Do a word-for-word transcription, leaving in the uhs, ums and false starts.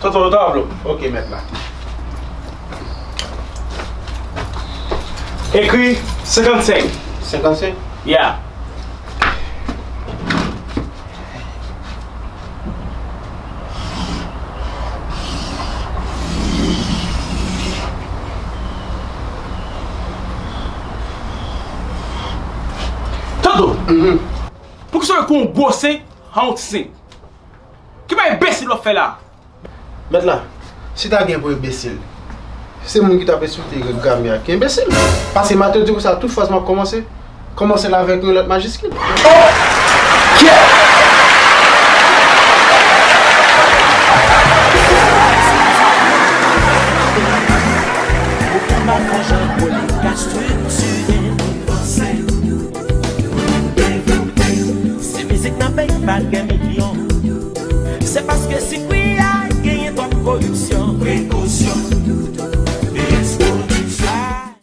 Tonton, yon tablo. Ok, mèt la. Ekri senkannsenk. Senkannsenk? Yeah. Tonton, poukisa w ekri yon gwo senk ak yon ti senk? Ki bagay enbesil w ap fè la? Mèt la, si ta gen pou enbesil, se moun ki t ap ensilte gramè a ki enbesil. Paske m a te di konsa, tout fraz m ap kòmanse, kòmanse l avèk yon lèt majiskil. Si mizik nan peyi pa gen milyon, se paske sikwi a